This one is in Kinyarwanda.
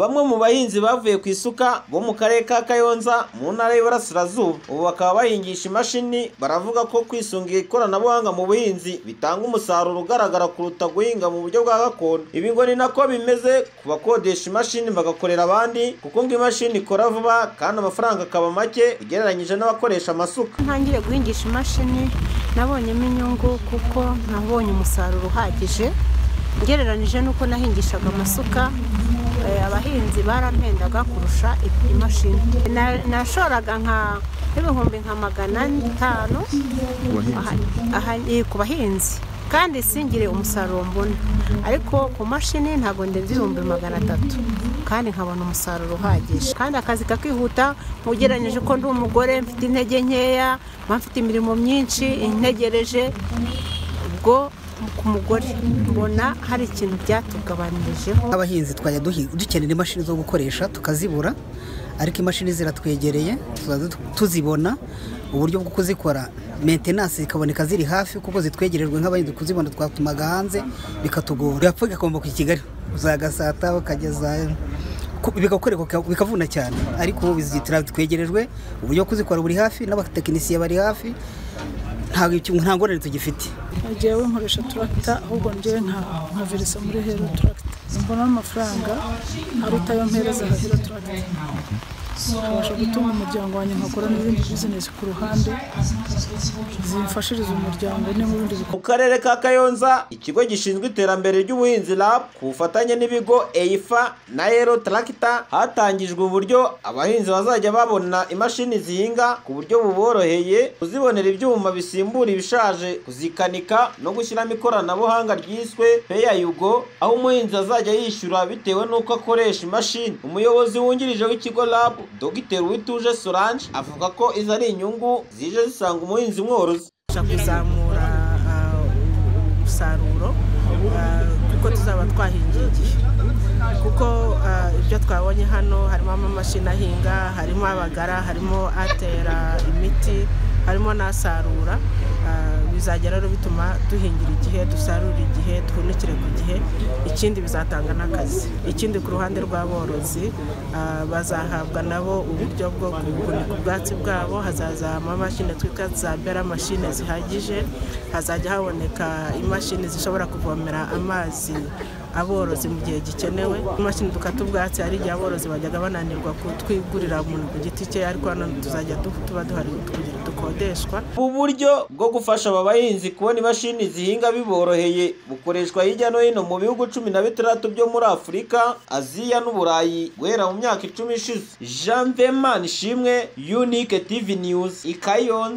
Bamwe mu bahinzi bavuye ku isuka bo mu karere ka Kayonza mu ntara y'Iburasirazuba ubu bakaba bahingisha imashini, baravuga ko kwisunga ikoranabuhanga mu buhinzi bitanga umusaruro ugaragara kuruta guhinga mu buryo bwa gakondo. Ibi ngo ni nako bimeze ku bakodesha imashini bagakorera abandi, kuko ngo imashini ikora vuba kandi amafaranga akaba make ugereranyije n'abakoresha amasuka. Ntangire guhingisha imashini nabonyemo inyungu kuko nabonye umusaruro uhagije ngereranije n'uko nahingishaga amasuka. Abahinzi barampendaga kurusha imashini. Nashoraga nk'ibihumbi nka 500 ku bahinzi kandi singire umusaruro mbona, ariko ku mashini ntabwo ndenze 300,000 kandi nkabona umusaruro uhagije kandi akazi kakihuta. Ugereranyije ko ndi umugore mfite intege nkeya, mfite imirimo myinshi integereje, ubwo ku mugore mbona hari ikintu byatugabanyijeho. Abahinzi twajya dukenera imashini zo gukoresha tukazibura, ariko imashini ziratwegereye tuzibona, uburyo bwo kuzikora maintenance zikaboneka ziri hafi kuko zitwegerejwe nk'abahinzi kuzibona twatumaga hanze bikatugora. Yapfa igomba ku Kigali uzagasata ukageza bigakoreka bikavuna cyane, ariko ubu twegerejwe uburyo kuzikora buri hafi n'abatekinisiye bari hafi, nta ngorane tugifite. Njyewe nkoresha turagita, ahubwo njyewe nka verisa muri Hero Tractor mbona amafaranga aruta ayo mpereza Hero Tractor, nkabasha gutunga umuryango wanjye, nkakora n'izindi bizinesi ku ruhande zimfashiriza umuryango n'ibindi bikorwa. Mu karere ka Kayonza, ikigo gishinzwe iterambere ry'ubuhinzi RAB ku bufatanye n'ibigo EIFA na Hero Tractor hatangijwe uburyo abahinzi bazajya babona imashini zihinga ku buryo buboroheye, kuzibonera ibyuma bisimbura ibishaje, kuzikanika no gushyiramo ikoranabuhanga ryiswe Pay as you go, aho umuhinzi azajya yishyura bitewe n'uko akoresha imashini. Umuyobozi wungirije w'ikigo RAB Dr Uwituje Solange avuga ko izi ari inyungu zije zisanga umuhinzi mworozi. Kuzamura umusaruro kuko tuzaba twahingiye igihe, kuko ibyo twabonye hano harimo amamashini ahinga, harimo abagara, harimo atera imiti, harimo n'asarura. Bizajya rero bituma duhingira igihe, dusarura igihe, duhunikire ku gihe. Ikindi bizatanga n'akazi. Ikindi ku ruhande rw'aborozi bazahabwa nabo uburyo bwo guhunika ubwatsi bwabo. Hazaza amamashini twita za bera mashine zihagije, hazajya haboneka imashini zishobora kuvomera amazi aborozi mu gihe gikenewe. Imashini dukata ubwatsi hari igihe aborozi bajyaga bananirwa kutwigurira umuntu ku giti cye, ariko hano tuzajya tuba duhari kugira dukodeshwa. Ubu buryo bwo gufasha aba bahinzi kubona imashini zihinga biboroheye bukoreshwa hirya no hino mu bihugu 16 byo muri Afurika, Aziya n'Uburayi guhera mu myaka 10 ishize. Jean Veman Ishimwe, Unique TV News, i Kayonza.